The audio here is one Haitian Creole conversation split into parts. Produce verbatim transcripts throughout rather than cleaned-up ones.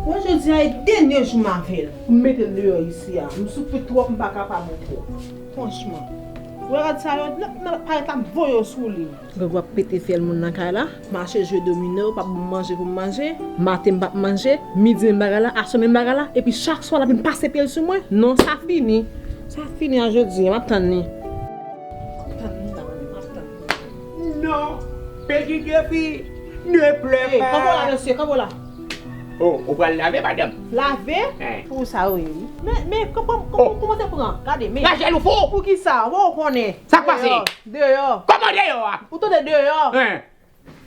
Mwen jodi a e dènye jou m avè l. Pou m mete l deyò isi a. M soufri twòp, m pa kapab ankò. Franchman. Ou wè rad sa yo, n ap, n ap parèt la, m voye yo sou li. Grangou ap pete fyèl moun nan kay la, mache jwe domino, pa ban m manje pou m manje. Maten m p ap manje, midi menm bagay la, aswè menm bagay la, epi chak swa l ap vin pase pye l sou mwen. Non, sa fini. Sa fini a jodi a, m ap tann li. M ap tann li, m ap tann li. Non, petit défi, ne pleure pas. Kanpe w la, mesye, kanpe w la. Oh, ou pral lave, madanm? Lave? Hein. Pou sa, wi. Men, men, kòman, kòman, kòman se pran? Gade, men. Rachel, ou fou? Poukisa? Ou konnen. Sa k pase? Deyò, deyò. Kòman deyò a? Ou tande deyò? Hein.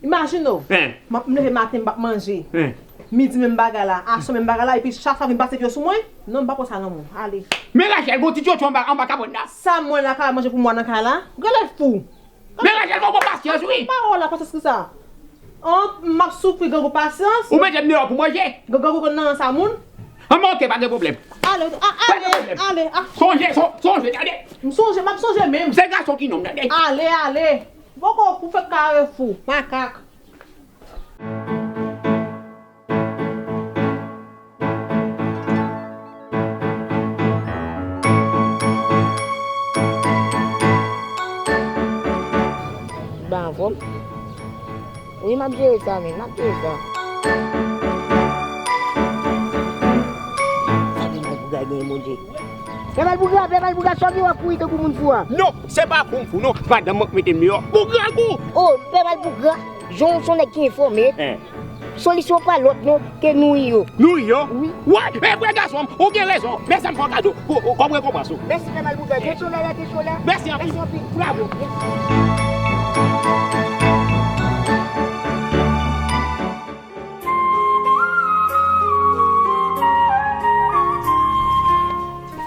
Imajine w. Hein. M ap, m leve maten, m p ap manje. Hein. Midi menm bagay la, aswè menm bagay la, epi chak sa vin pase pye sou mwen. Non, m pa pran sa nan men w. Ale. Men Rachel, gon ti tchotcho anba, anba kabann nan. Sa mwen la ka manje pou mwa nan kay la? Genlè fou. Men Rachel, fò w pran pasyans, wi. Pawòl la, pasyans ki sa? An, m ap soufri, grangou, pasyans. Ou mete m deyò pou manje? Grangou konn nan sa moun? An, men oke, pa gen pwoblèm. Ale, a, ale, ale, a. Sonje, son-, sonje, tande. M sonje, m ap sonje menm. Se gason ki nonm, tande. Ale, ale. Poko pou fè kare fou, makak. Ban avè m. Wi, m ap jere sa, men, m ap jere sa. Sa gen nan bougay genyen, Bondye. Pè Malpougra, Pè Malpougra, sa w gen w ap kouri tankou moun fou a? Non, se pa pou m fou, non. Madanm mwen k mete m deyò. Pou grangou! O, Pè Malpougra, jan w se yon nèg ki enfòme, solisyon pa lòt non ke nouri yo. Nouri yo? Wi. Wè, e vrè gason m, ou gen rezon. Men sa m fè w kado, kòm rekonpans ou. Mèsi Pè Malpougra. Kesyon la, kesyon la. Mèsi anpil. Mèsi anpil. Bravo.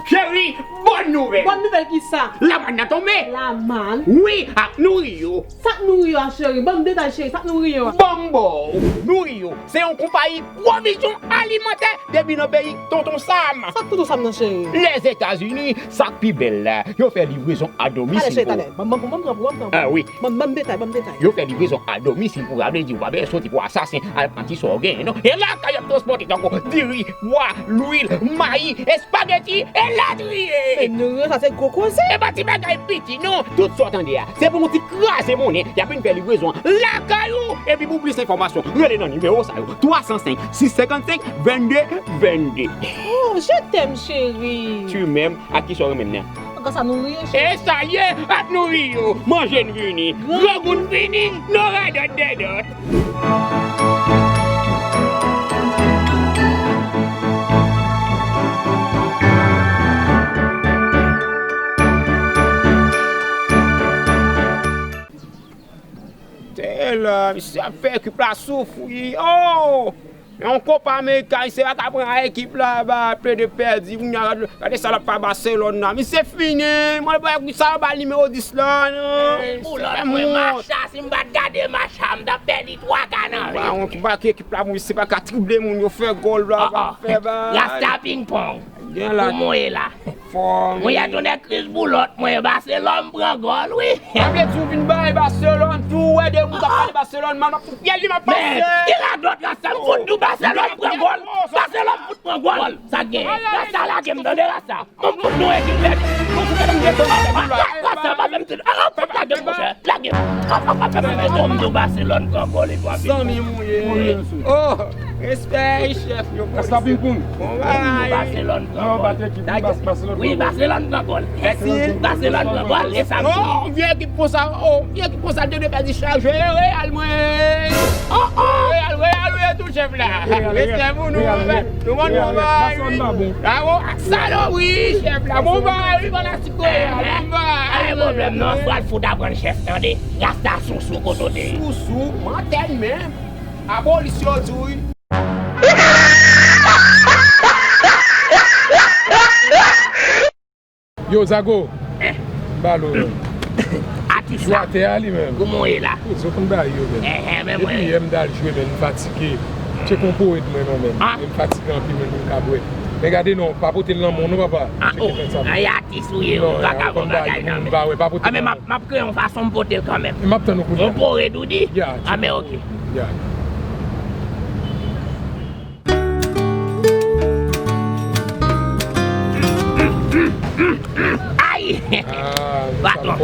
Cheri, bòn nouvèl! Bòn nouvèl ki sa? Lamann nan tonbe! Lamann? Wi, ak nouri yo. Sa k nouri yo a, cheri? Ban m detay, cheri. Sa k nouri yo a? Ban m ba w. Nouri yo, se yon konpayi pwovizyon alimantè depi nan peyi Tonton Sam. Sa k Tonton Sam nan, cheri? Lèzetazini, sa k pi bèl la. Yo fè livrezon a domisil pou. Talè, cheri, talè. Ban m, ban m, ban m pran pou, ban m pran pou. A wi. Ban m, ban m detay, ban m detay. Yo fè livrezon a domisil pou, sa vle di w pa bezwen soti pou asasen al pran ti sa w genyen, non. E lakay y ap transpòte tankou diri, pwa, lwil, mayi, espageti, elatriye. Men nouri yo, sa se gwo koze. E pa ti bagay piti, non. Tout sa w tande a, se pou yon ti kraze monnen, y ap vin fè livrezon an lakay ou. Epi pou plis enfòmasyon, rele nan nimewo sa yo, twa san senk, sis senkannsenk, vennde, vennde. Oh, je t'aime, chérie. Tu m'aimes, ak ki sa w renmen m nan? Gras a nouri yo, cheri. E sa ye, ak nouri yo, manje n vini, grangou n vini, no radòt dèdòt. Tè la, misye ap fè ekip la soufri. Oh! Yon Copa America, misye pa ka pran ekip la, ba, plede pèdi. Kounye a, gade, gade sa l ap fè a Barcelone la. Misye fini. Mwen pa wè sa yo ba l nimewo dis la, non. Boulòt, mwen, match la, si m pa t gade match la, m t ap pèdi twa ka nan vi m. Ba, yon ki ba ki ekip la, misye pa ka trible moun yo, fè gòl la, fè ba. Rasta ping pong. Gen la. Pou mwen la. Fò, wi. Mwen ya tounen Chris Boulòt, mwen, Barcelone pran gòl, wi. Sa vle di w vin bay Barcelone tou, wè de moun k ap pale Barcelone mal, m ap fout pyè li, m ap pase. Men, ki radòt Rasta, m fout nou Barcelone pran gòl. Barcelone fout pran gòl. Sa gen. Rasta lage m, tande Rasta. Mwen fout nou ekip pèdi. Mwen fout nou ekip pèdi. Rasta, pa fè m ti. Ah, fout lage m, monchè. Lage m. Ah, ah, ah, ah, ah, ah, m di w Barcelone pran gòl, epi zanmi m ou ye. Oh. Respè, chèf, yo. Rasta ping pong. Bon bagay. Barcelone pran gòl. Wi, Barcelone pran gòl. Mèsi. Barcelone pran gòl, e sa. Oh, vye ekip konsa, oh, vye ekip konsa, de de pèdi chak jwe Real, mwen. Oh, oh. Real, Real, Real, tou chèf la. Respè pou nou, nou konn nou bay. Bravo, ak Salo, wi, chèf la. Bon bagay, wi, fanatik Real, bon bagay. Pa gen pwoblèm, non, pral fout aprann chèf, tande. Rasta sousou, kote w te ye. Sousou, mantèl menm. Abolisyon di wi. Yo, Zago. Eh. Balo. Atis la. Jwatè a li menm. Kouman w ye la? Yo konn bay yo menm. Eh, eh, men mwen. Depi yè m t al jwe, men m fatige. Tcheke yon powèt mwen non, men. Ah. Men m fatige anpil, men m ka bwè. Men gade non, pa pote l nan men w non, papa. Ah, oh. Tcheke fè sa. Ay, atis ou ye, ou pa ka bon bagay nan men. Ah, men m ap, m ap kreye yon fason m pote l kanmenm. M ap tann ou kounye a. Yon powèt ou di? Ya. Ah, men oke. Ya.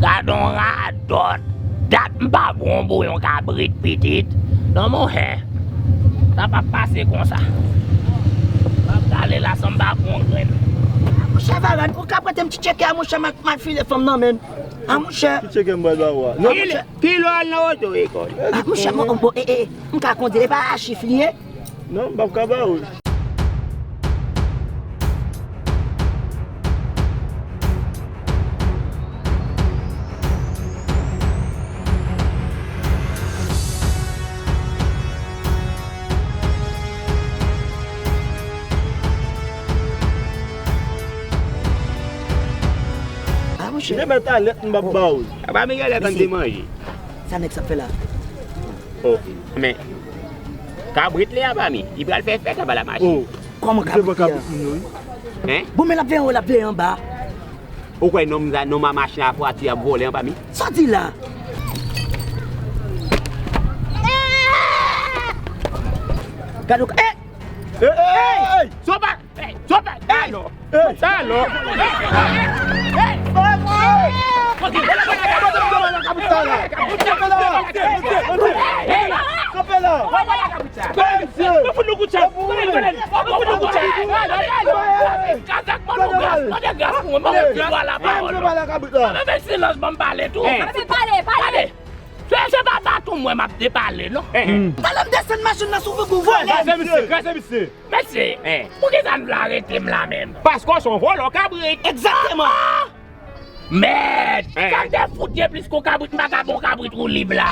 Gad on radòt. Dat m pa pran bouyon kabrit pitit. Non, monchè. Sa p ap pase konsa. M ap prale la san m pa pran grenn. Monchè Varan, ou ka prete m ti tcheke a, monchè, m ap, m ap file fanm nan, menm. A, monchè. Ki tcheke m pral ba ou a? Non, monchè. Ki lè w al nan oto ekòl? A, monchè, bon, bon, e, e, m ka kondui, e pa a chif li ye? Non, m p ap ka ba ou l. A, monchè. Demen talè m p ap ba ou l. Apa Miguel ap tann te manje? Sa nèg sa ap fè la? Oh, men kabrit li a pa mi. Li pral fè fèt anba la machin. Oh. Kòman kabrit li a? Hein? Bon, men l ap veye anwo, l ap veye anba. Ou kwè nonm sa, nonm a machin a fwati ap vòlè anba mi? Sa w di la? Gade w, eh! Hey! Hey! Sopa! Hey! Sopa! Talò! Talò! Hey! Hey! Kanpe la! Mwen fout nou kout chat! Mwen fout nou kout chat! Mwen fout nou kout chat! Kazak, mande gras, mande gras pou mwen, mande gras la pawòl. Mwen fè silans, ban m pale tou. Pale, pale, pale. Se, se pa baton mwen m ap depale, non. Talè m desann machin nan sou figi w vòlè. Grase misye, grase misye. Mesye, poukisa n vle arete m la menm? Paske w se yon vòlò kabrit. Egzakteman. Mèd! Sa te fout ye plis ke yon kabrit, m pa ka ba w kabrit ou lib la.